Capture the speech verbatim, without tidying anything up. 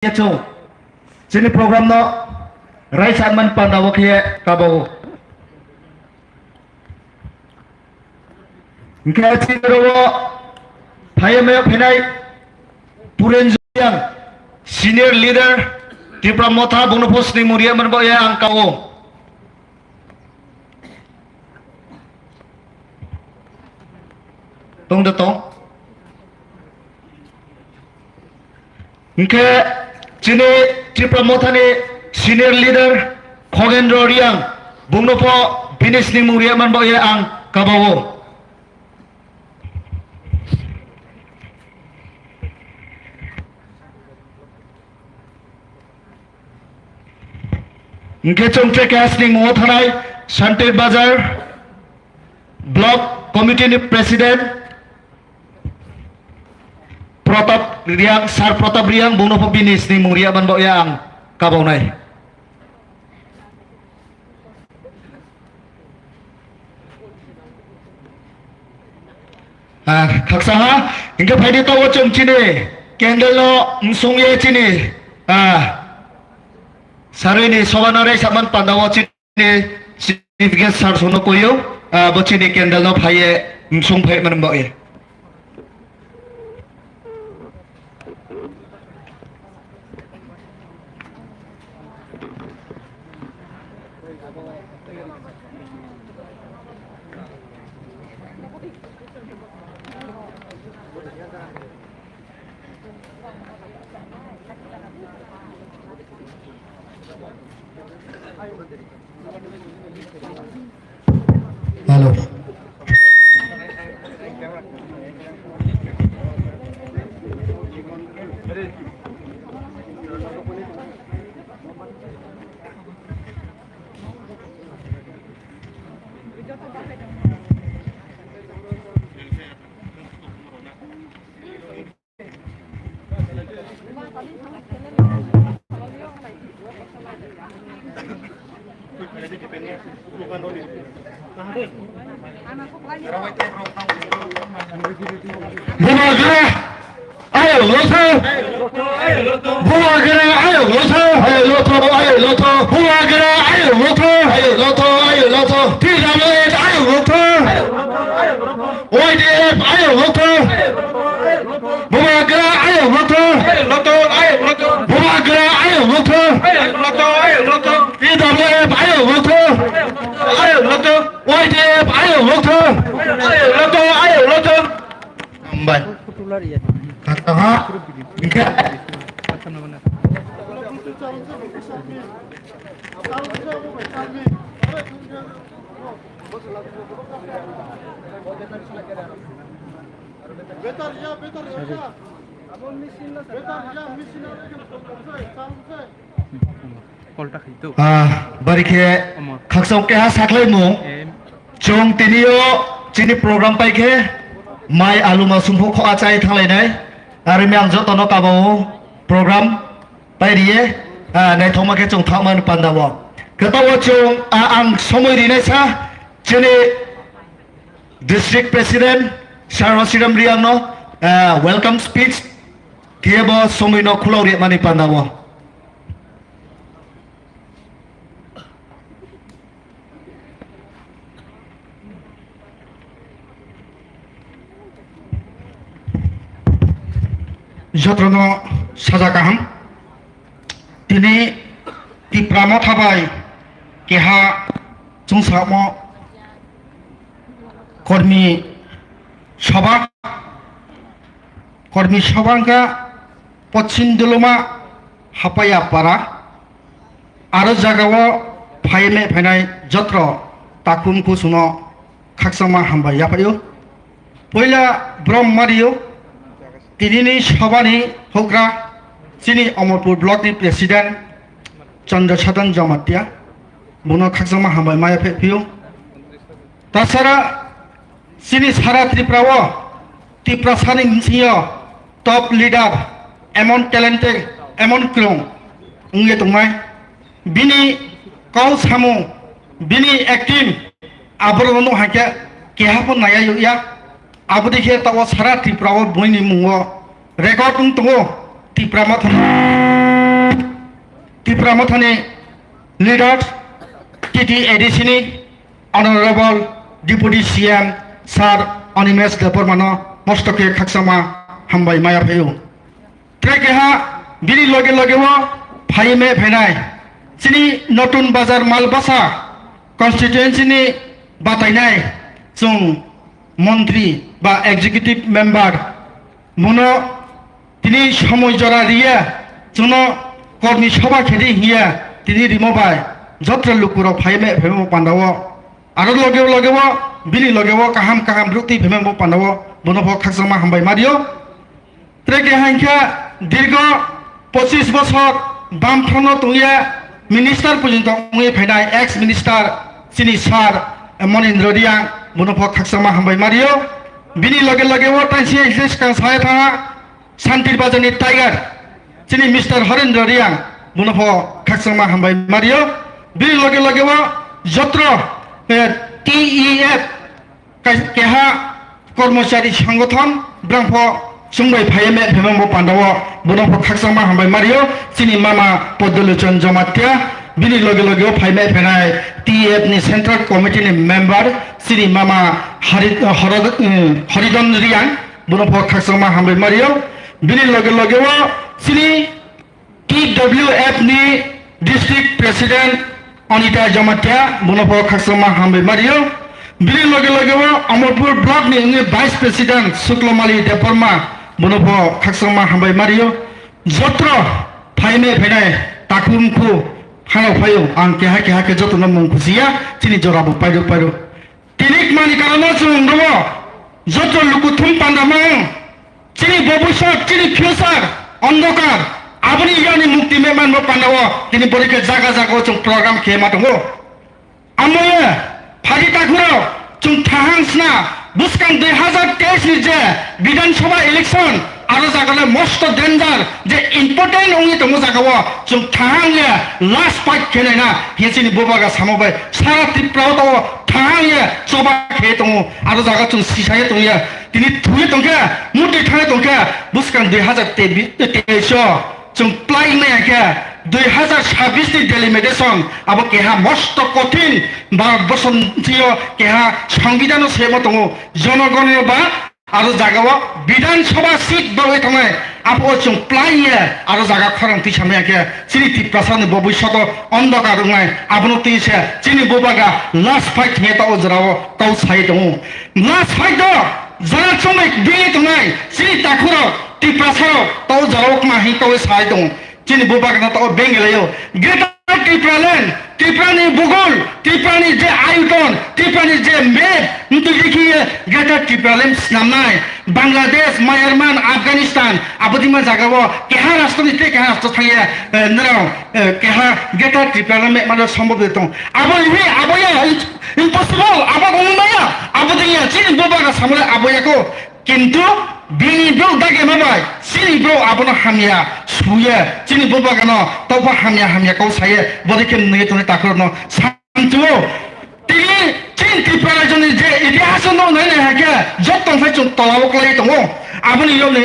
chwng chini program no raisa man panda o khe kabo. Hingke chini oro phaiya maya phainai Purenjang, senior leader, Tipra Motha, bongno post ni muria man bo ya ang kao. Tong da tong. Hingke chini Tipra Mothani senior leader Khogendro Riang, bungno pho bini sini mung riya man bo ye ang kabao. Hingke chwng tre keha sini mungo thanai Santir Bazar Block Committee ni President Pratap Riang, Sir Pratap Riang, bungno pho bini sini mung riya man bo ya ang kabao nai. Ah, khaksa ha, hingke phaidi to o chwng chini candle no msung ye chini, ah, sarui ni soba no rei saman panda o chini chief guest sir sono koyo, ah, bo chini candle no phai ye msung phai man bo ye. Hello. Bubagra ayok lotha. Bubagra ayok lotha. Ayok lotha, ayok lotha. Bubagra ayok lotha. Ayok lotha, ayok lotha. T W F ayok lotha. Y D F ayok lotha. Bubagra ayok lotha. Bubagra ayok lotha. P W F ayok lotha. Y D F ayok lotha. Hambai. Kaka ha. Betar ya, betar ya. Betar ya, missionary. Ah, bari khe khaksa o keha saklaimung. Chwng tini o chini program pai khe mai alu ma sumphok kho achai thanglainai. Arimi ang jotono kabao program pai riye, ah, naithokma khe chwng thangmani panda o. Kwtal o chwng, ah, ang somoi rinai sa chini District President Sir Hosiram Riang no, ah, welcome speech khe bo somoi no khulok rimani panda o. Jotono saja kaham. Tini Tipra Motha bai keha chwngsamo kormi sabha, kormi sabha wngkha Poschim Doloma Hapaya Para. Aro jagao phai me phainai jotro takhum kusuno khakchangma hambai yaphaio. Puila brom mario, tinini sobani hokra chini Omorpur block ni president Chandra Sadan Jamatia, bono khakchangma hambai ma yaphaio. Tasara chini sara Tripura o, Tiprasani bisingo top leader, emon talented, emon kwrwng wngwi tongnai. Bini kau samung, bini acting, aborokno hai khe keha pho naiya yokya. Aboni khe tabuk sara Tripura o buini mungo record wng tongo Tipra Motha. Tipra Mothani leader, T T A D C ni Honorable Deputy C M Sir Animesh Debbarmano mosto khe khakchangma hambai maya phaio. Tei keha bini loge loge o phai me phainai chini Notun Bazar Malbasa constituency ni batainai chwng montri ba executive member, bono tini somoi jora riya, chwngno kormi soba khedi hiya tini rimo bai joto lukurok phai me phaimo pandao. Aro loge loge o bini loge o kaham kaham bruk twi phaimo pandao, bono pho khakchangma hambai mario. Tei keha hwnkhe dirgo pochis bosor Bamfront no tongya minister porjonto wngwi phainai ex minister chini sir Monindra Riyang, bono pho khakchangma hambai mario. Bini loge loge o taisi hwnkhe swkang saya thangha Santir Bazar ni Tiger chini Mister Horendra Riyang, bono pho khakchangma hambai mario. Bini loge loge o jotro, eh, T E F Kai-, keha kormochari sangothon brangpho chwngbai phaiya me phaimanbo pandao, bono pho khakchangma hambai mario chini mama Podolochon Jamatia, bini loge loge o phai me phainai T F ni Central Committee ni member chini mama Hari-, Horod-, um, Horidon Riyang, bono pho khakchangma hambai mario, bini loge loge o chini T W F ni District President Anita Jamatia, bono pho khakchangma hambai mario. Bini loge loge o Amarpur Block ni wngwi Vice President Suklomali Debbarma, bono pho khakchangma hambai mario. Jotro phainai phainai takhumkhu hanao phaio, ang keha keha khe jotono mung khusiya, chini jorabo pairo pairo. Tini kmani karono chwng rwo joto lukuthum panda mang. Chini bobiswt, chini future, ondokar, aboni yani mukti memanbo pandao tini borikhe jaga jaga o chwng program khe ma tongo. Amoye phadi takhuro chwng thahang sna bwskang dui hazar teis ni je Bidhan Sabha election, aro jaga le most danger je important wngwi tongo jaga o chwng thahang ye last fight khe naina hiye chini bubagra samo bai sara Tripura o tongo thahang ye choba khe tongo aro jaga chwng sisai tongya tini thwi tongkhe mutwi thangwi tongkhe bwskang dui hazar teis o chwng plai nai khe dui hazar sabis ni delimitation abo keha most kothin Bharat borso ni keha songbidan o semo tongo jonogon ba Aro jaga o Bidhan Sabha seat bagwi thangnai, abo o chwng plai ye aro jaga khorang twi samya khe chini Tiprasa ni bobiswt o ondokar wngnai, abono twi se chini bubagra last fight hiya ta o jora o tau sai tongo. Last fight o jara chumai bini tongnai chini takhurok Tiprasa rok tau jora o kma hin tau sai tongo. Chini bubagra no tao bengelaio. Greater Tipraland, Tripura ni bugul, Tripura ni je ayuton, Tripura ni je map, ntwi dikhi ye Greater Tipraland snamnai. Bangladesh, Myanmar, Afghanistan, abodima jaga o keha rastro ni tei keha rastro thangya, eh, nrao, eh, keha Greater Tipraland map mano sombhob de tong. Abo ini, abo ya, impossible, abo gongmaya, abo dingya, chini bubagra samole abo yako. Kintu bini brouh dagema bai chini brouh abono hamya suya, chini bubagano taubo hamya hamya kau saya, bodi khe nwnwi tongni takhurokno samchuo. Tini chini Tripura rajyoni je itihas no nai nai hakhe jotto phai chwng tolao kwlai tongo. Aboni yokni